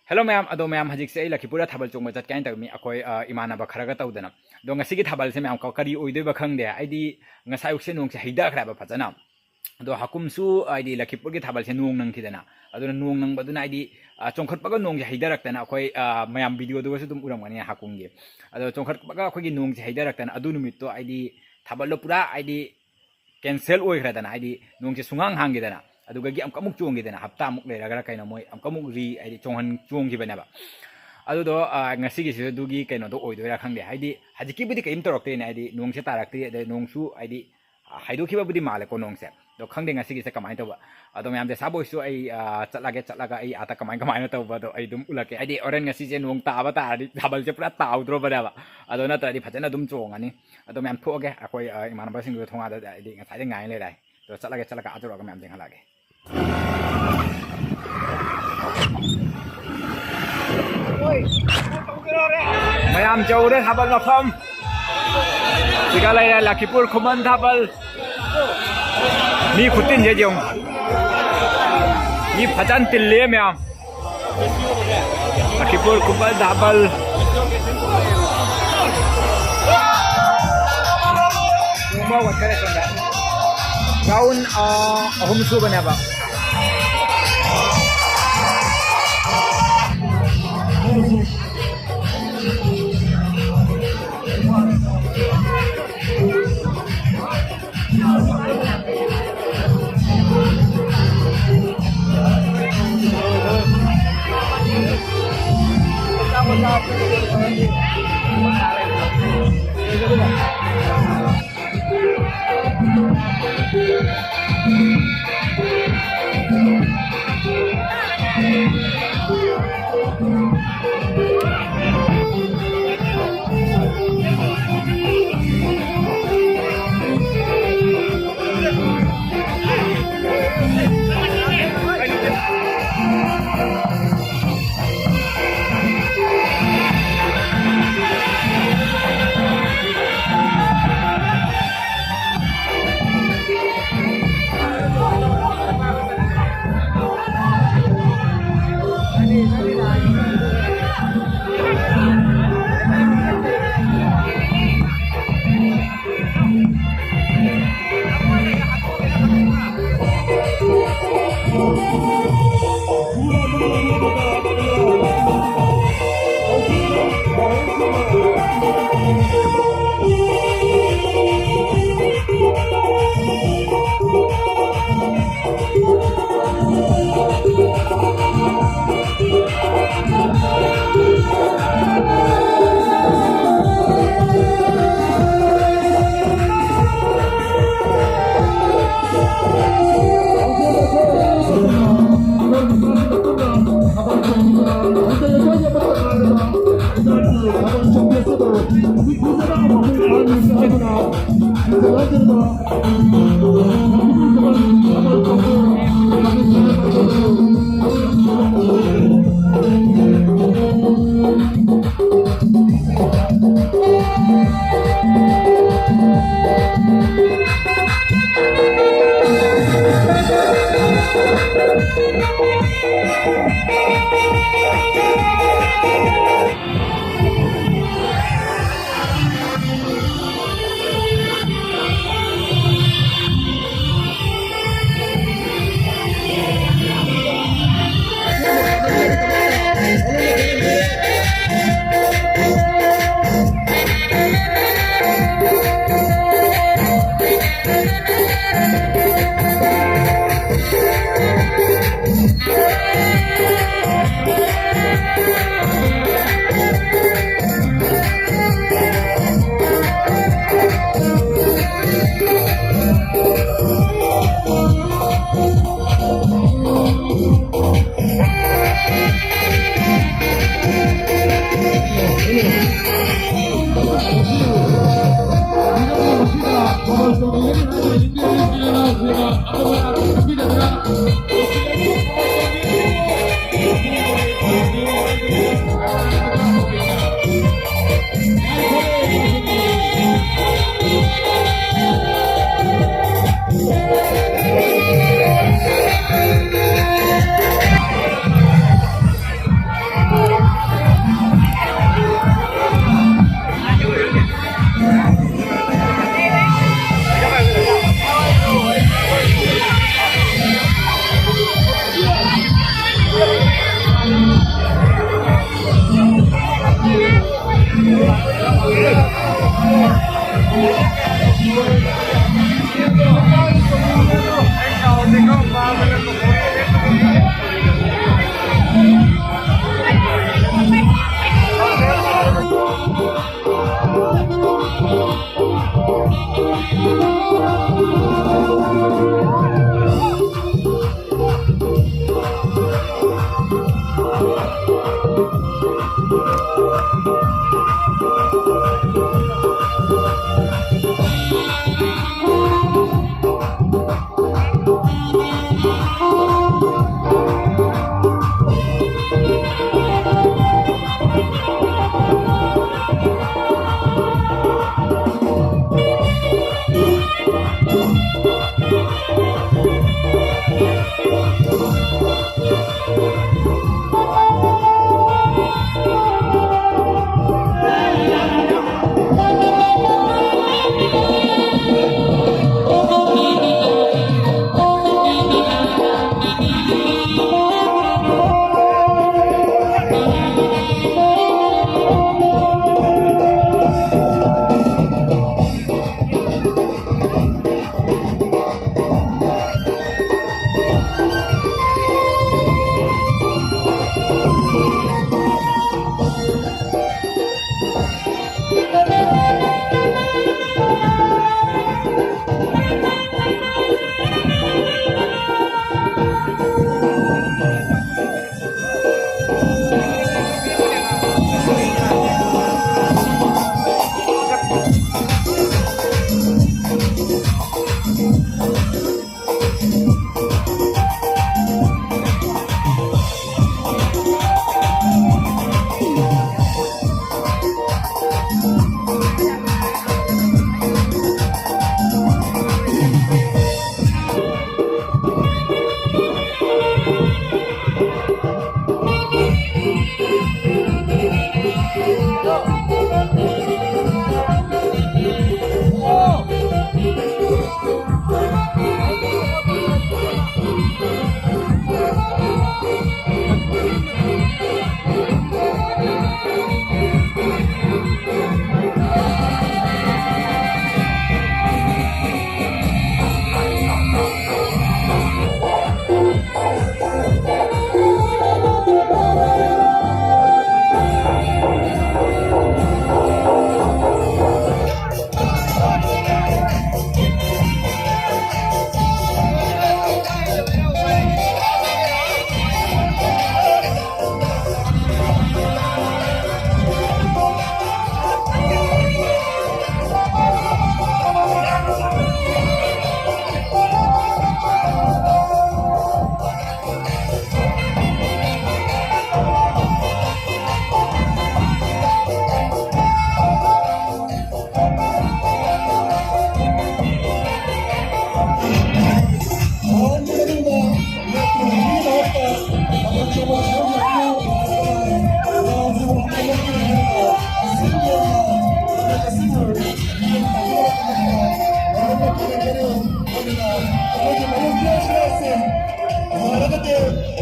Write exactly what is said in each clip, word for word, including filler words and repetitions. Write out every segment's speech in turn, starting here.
Hello ꯃꯌꯥꯝ, ꯑꯗꯣ ꯃꯌꯥꯝ, ꯍꯧꯖꯤꯛꯁꯦ ꯑꯩ ꯂꯈꯤꯄꯨꯔꯗ ꯊꯥꯕꯜ ꯆꯣꯡꯕ ꯆꯠꯀꯦ ꯍꯥꯏꯅ ꯇꯧꯔꯤꯃꯤ, ꯑꯩꯈꯣꯏ, ꯑ, ꯏꯃꯥꯟꯅꯕ ꯈꯔꯒ ꯇꯧꯗꯅ꯫ ꯑꯗꯣ ꯉꯁꯤꯒꯤ ꯊꯥꯕꯜꯁꯦ ꯃꯌꯥꯝ ꯀ-, ꯀꯔꯤ ꯑꯣꯏꯗꯣꯏꯕ ꯈꯪꯗꯦ꯫ ꯑꯩꯗꯤ ꯉꯁꯥꯏ ꯑꯌꯨꯛꯁꯦ ꯅꯣꯡꯁꯦ ꯍꯩꯊꯈ꯭ꯔꯦꯕ ꯐꯖꯅ꯫ ꯑꯗꯣ ꯍꯥꯀꯨꯝꯁꯨ ꯍꯥꯏꯗꯤ ꯂꯈꯤꯄꯨꯔꯒꯤ ꯊꯥꯕꯜꯁꯦ ꯅꯣꯡ ꯅꯪꯈꯤꯗꯅ꯫ ꯑꯗꯨꯅ ꯅꯣꯡ ꯅꯪꯕꯗꯨꯅ ꯍꯥꯏꯗꯤ, ꯑ, ꯆꯣꯡꯈꯠꯄꯒ ꯅꯣꯡꯁꯦ ꯍꯩꯊꯔꯛꯇꯅ ꯑꯩꯈꯣꯏ, ꯑ, ꯃꯌꯥꯝ ꯚꯤꯗꯤꯑꯣꯗꯨꯒꯁꯨ ꯑꯗꯨꯝ ꯎꯔꯝꯒꯅꯤ ꯍꯥꯀꯨꯝꯒꯤ꯫ ꯑꯗꯣ ꯆꯣꯡꯈꯠꯄꯒ ꯑꯩꯈꯣꯏꯒꯤ ꯅꯣꯡꯁꯦ ꯍꯩꯊꯔꯛꯇꯅ ꯑꯗꯨ ꯅꯨꯃꯤꯠꯇꯣ ꯍꯥꯏꯗꯤ ꯊꯥꯕꯜꯗꯣ ꯄꯨꯔꯥ ꯍꯥꯏꯗꯤ cancel ꯑꯣꯏꯈ꯭ꯔꯦꯗꯅ, ꯍꯥꯏꯗꯤ ꯅꯣꯡꯁꯦ ꯁꯨꯡꯍꯥꯡ ꯍꯥꯡꯈꯤꯗꯅ꯫ ꯑꯗꯨꯗꯒꯤ ꯑꯃꯨꯛ, ꯑꯃꯨꯛ ꯆꯣꯡꯈꯤꯗꯅ, ꯍꯞꯇꯥꯃꯨꯛ ꯂꯩꯔꯒꯔ ꯀꯩꯅꯣ ꯃꯣꯏ ꯑꯃꯨꯛ, ꯑꯃꯨꯛ ꯔꯤ-, ꯍꯥꯏꯗꯤ ꯆꯣꯡꯍꯟ-, ꯆꯣꯡꯈꯤꯕꯅꯦꯕ꯫ ꯑꯗꯨꯗꯣ, ꯑ, ꯉꯁꯤꯒꯤꯁꯤꯁꯨ ꯑꯗꯨꯒꯤ ꯀꯩꯅꯣꯗꯣ ꯑꯣꯏꯗꯣꯏꯔꯥ ꯈꯪꯗꯦ꯫ ꯍꯥꯏꯗꯤ ꯍꯧꯖꯤꯛꯀꯤꯕꯨꯗꯤ ꯀꯔꯤꯝ ꯇꯧꯔꯛꯇꯦꯅꯦ, ꯍꯥꯏꯗꯤ ꯅꯣꯡꯁꯦ ꯇꯥꯔꯛꯇꯦ, ꯑꯗꯩ ꯅꯣꯡꯁꯨ ꯍꯥꯏꯗꯤ ꯍꯥꯏꯗꯣꯛꯈꯤꯕꯕꯨꯗꯤ ꯃꯥꯜꯂꯦꯀꯣ ꯅꯣꯡꯁꯦ꯫ ꯑꯗꯣ ꯈꯪꯗꯦ ꯉꯁꯤꯒꯤꯁꯦ ꯀꯃꯥꯏꯅ ꯇꯧꯕ꯫ ꯑꯗꯣ ꯃꯌꯥꯝ, ꯗꯦꯁꯥ ꯕꯣꯏꯁꯨ ꯑꯩ, ꯑ, ꯆꯠꯂꯒꯦ, ꯆꯠꯂꯒ ꯑꯩ ꯑꯥꯗ ꯀꯃꯥꯏ, ꯀꯃꯥꯏꯅ ꯇꯧꯕꯗꯣ ꯑꯩ ꯑꯗꯨꯝ ꯎꯠꯂꯛꯀꯦ꯫ ꯍꯥꯏꯗꯤ ꯍꯣꯔꯦꯟ ꯉꯁꯤꯁꯦ ꯅꯣꯡ ꯇꯥꯕ ꯇꯥꯔꯗꯤ ꯊꯥꯕꯜꯁꯦ ꯄꯨꯔꯥ ꯇꯥꯍꯧꯗ꯭ꯔꯣꯕꯅꯦꯕ꯫ ꯑꯗꯣ ꯅꯠꯇ꯭ꯔꯗꯤ ꯐꯖꯅ ꯑꯗꯨꯝ ꯆꯣꯡꯉꯅꯤ꯫ ꯑꯗꯣ ꯃꯌꯥꯝ ꯊꯣꯛꯑꯒꯦ, ꯑꯩꯈꯣꯏ, ꯑ, ꯏꯃꯥꯟꯅꯕꯁꯤꯡꯗꯨꯗ ꯊꯣꯡꯒꯥꯗ ꯍꯥꯏꯗꯤ ꯉꯁꯥꯏꯗꯩ ꯉꯥꯏ ꯂꯩꯔꯦ꯫ ꯑꯗꯣ ꯆꯠꯂꯒꯦ, ꯆꯠꯂꯒ ꯑꯥ ꯌꯧꯔꯒ ꯃꯌꯥꯝ ꯌꯦꯡꯍꯜꯂꯛꯑꯒꯦ꯫ ꯃꯌꯥꯝ ꯌꯧꯔꯦ ꯊꯥꯕꯜ ꯃꯐꯝ꯫ ꯁꯤꯒ ꯂꯩꯔꯦ ꯂꯈꯤꯄꯨꯔ ꯈꯨꯃꯟ ꯊꯥꯕꯜ꯫ ꯃꯤ ꯈꯨꯇꯤꯟꯁꯦ ꯌꯦꯡꯉꯨ꯫ ꯃꯤ ꯐꯖꯅ ꯇꯤꯜꯂꯦ ꯃꯌꯥꯝ꯫ ꯂꯈꯤꯄꯨꯔ ꯈꯨꯃꯟ ꯊꯥꯕꯜ꯫ ꯔꯥꯎꯟ, ꯑ, ꯑꯍꯨꯝ ꯁꯨꯕꯅꯦꯕ꯫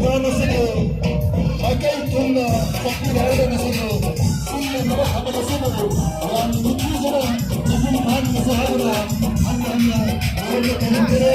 ꯄ꯭ꯔꯣꯒ꯭ꯔꯥꯝ ꯑꯁꯤꯕꯨ ꯃꯥꯏꯀꯩ ꯊꯨꯡꯅ ꯆꯠꯄꯤꯔꯦ ꯍꯥꯏꯔꯒ ꯉꯁꯤꯕꯨ ꯄꯨꯟꯅ ꯃꯔꯛ ꯑꯃꯗ ꯆꯠꯂꯒ ꯌꯥꯝꯅ ꯅꯨꯡꯁꯤꯖꯅ ꯃꯄꯨꯡ ꯐꯥꯍꯟꯕꯁꯨ ꯍꯥꯏꯗꯨꯅ ꯍꯟꯅ ꯍꯟꯅ ꯋꯥꯔꯣꯝꯗ ꯊꯝꯖꯔꯦ꯫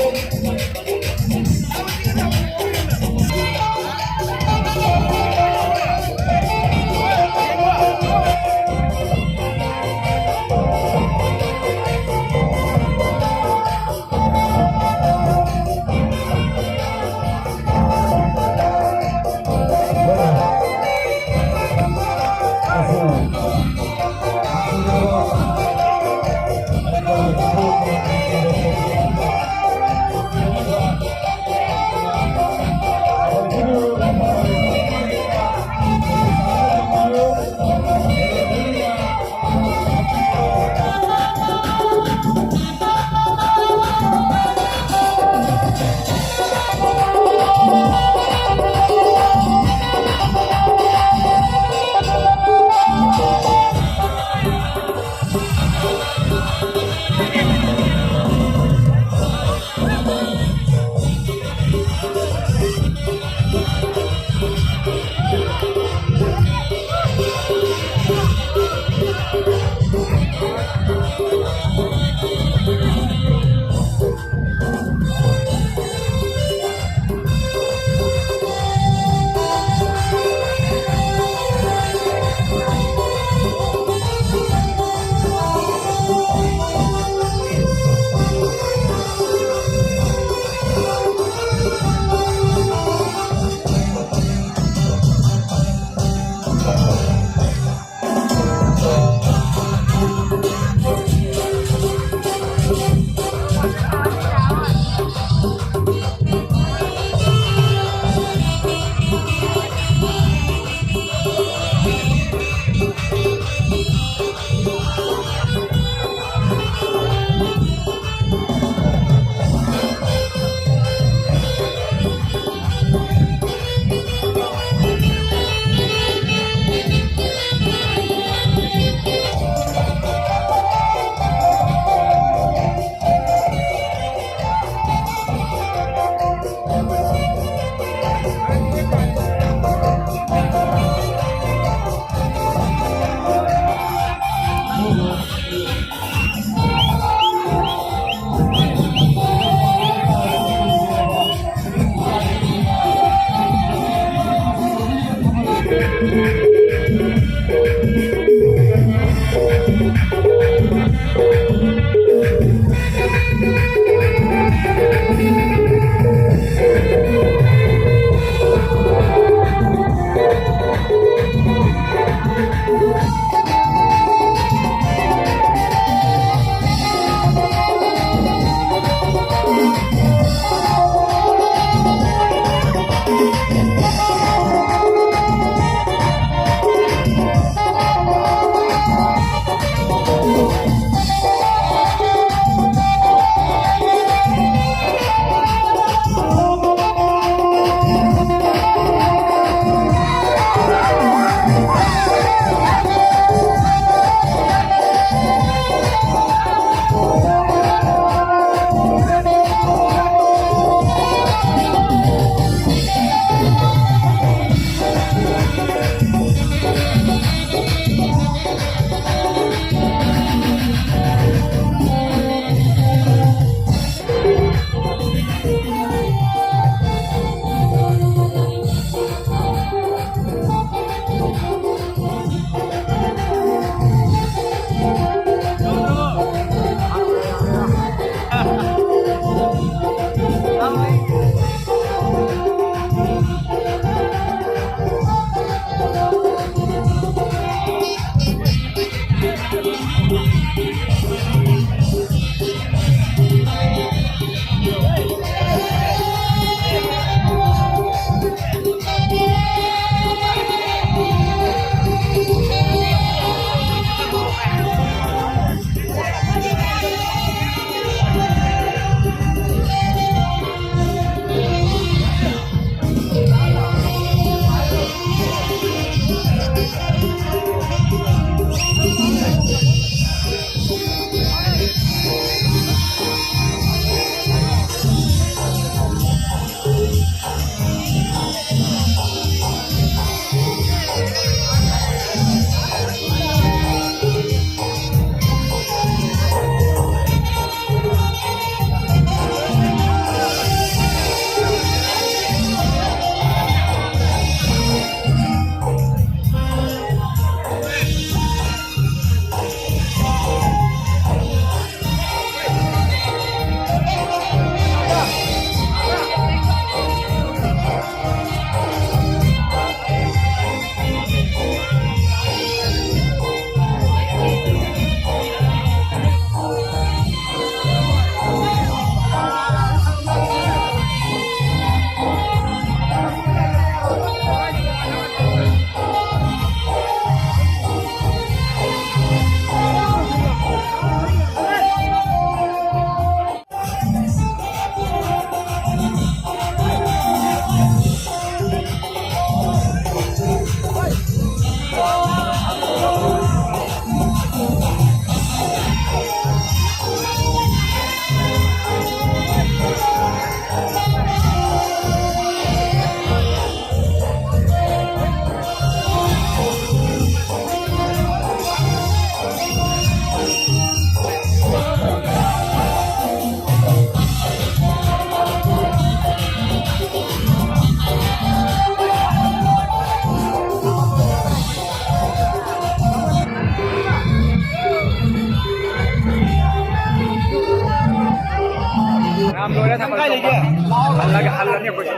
ꯍꯜꯂꯒ ꯍꯜꯂꯅꯤ ꯑꯩꯈꯣꯏꯁꯨ꯫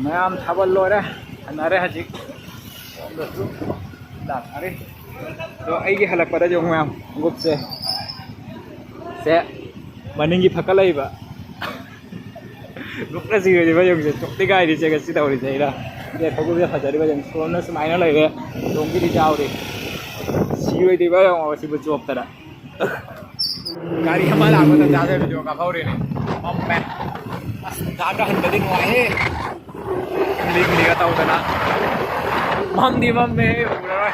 ꯃꯌꯥꯝ ꯊꯥꯕꯜ ꯂꯣꯏꯔꯦ, ꯍꯟꯅꯔꯦ ꯍꯧꯖꯤꯛ꯫ ꯂꯥꯛꯅꯔꯤ꯫ ꯑꯗꯣ ꯑꯩꯒꯤ ꯍꯜꯂꯛꯄꯗ ꯌꯦꯡꯉꯨ ꯃꯌꯥꯝ, ꯈꯣꯡꯎꯞꯁꯦ꯫ ꯁꯦ, ꯃꯅꯤꯡꯒꯤ ꯐꯀꯠꯂꯛꯏꯕ꯫ ꯅꯣꯛꯅ ꯁꯤꯔꯣꯏꯗꯕ ꯌꯦꯡꯉꯨꯁꯦ, ꯆꯣꯞꯇꯤ ꯀꯥꯏꯔꯤꯁꯦ ꯉꯁꯤ ꯇꯧꯔꯤꯁꯦ ꯑꯩꯅ꯫ ꯁꯦ, ꯈꯣꯡꯎꯞꯁꯦ ꯐꯖꯔꯤꯕ ꯌꯦꯡꯉꯨ, ꯁꯣꯝꯅ ꯁꯨꯃꯥꯏꯅ ꯂꯩꯔꯦ, ꯁꯣꯝꯒꯤꯗꯤ ꯌꯥꯎꯔꯤ꯫ ꯁꯤꯔꯣꯏꯗꯣꯏꯕ ꯌꯦꯡꯉꯣ ꯁꯤꯕꯨ ꯆꯣꯞꯇꯅ꯫ ꯒꯥꯔꯤ ꯑꯃ ꯂꯥꯛꯄ ꯇꯟꯖꯥꯁꯦ ꯚꯤꯗꯤꯑꯣ ꯀꯥꯞꯍꯧꯔꯤꯅꯦ꯫ ꯃꯝꯃꯦ꯫ ꯑꯁ, ꯅꯨꯡꯗꯥꯡꯗ ꯍꯟꯕꯗꯤ ꯅꯨꯡꯉꯥꯏꯍꯦ꯫ ꯂꯤꯛ ꯂꯤꯒ ꯇꯧꯗꯅ꯫ ꯃꯝꯗꯤ ꯃꯝꯃꯦ, ꯎꯔꯔꯣꯏ꯫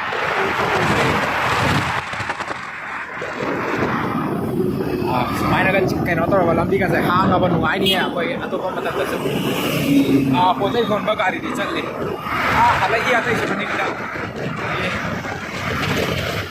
ꯑꯥ, ꯁꯨꯃꯥꯏꯅꯒ ꯀꯩꯅꯣ ꯇꯧꯔꯒ ꯂꯝꯕꯤꯒꯁꯦ ꯍꯥꯡꯉꯕ ꯅꯨꯡꯉꯥꯏꯅꯤꯌꯦ ꯑꯩꯈꯣꯏ ꯑꯇꯣꯞꯄ ꯃꯇꯝꯗꯁꯨ꯫ ꯑꯥ, ꯄꯣꯠ ꯆꯩ ꯍꯣꯟꯕ ꯒꯥꯔꯤꯗꯤ ꯆꯠꯂꯤ꯫ ꯑꯥ, ꯍꯜꯂꯛꯏ ꯑꯇꯩꯁꯨ ꯃꯅꯤꯡꯗ꯫